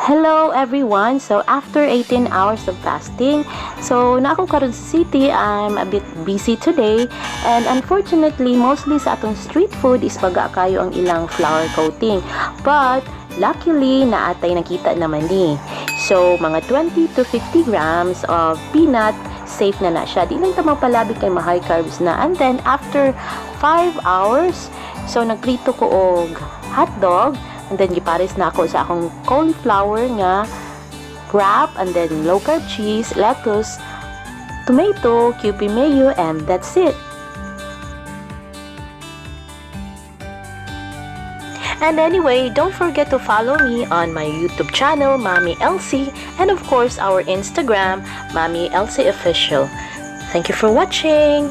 Hello everyone! So after 18 hours of fasting, so naa ko karon sa city. I'm a bit busy today and unfortunately, mostly sa atong street food is baga kayo ang ilang flour coating. But luckily, naa tay nakita naman ni. So mga 20 to 50 grams of peanut, safe na na siya. Di lang ta magpalabi kay ma-high carbs na. And then after 5 hours, so nagprito ko og hotdog. And then gipares nako sa akong cauliflower nga wrap and then low carb cheese, lettuce, tomato, Kewpie mayo, and that's it. And anyway, don't forget to follow me on my YouTube channel, Mommy Elsie, and of course our Instagram, Mommy Elsie Official. Thank you for watching.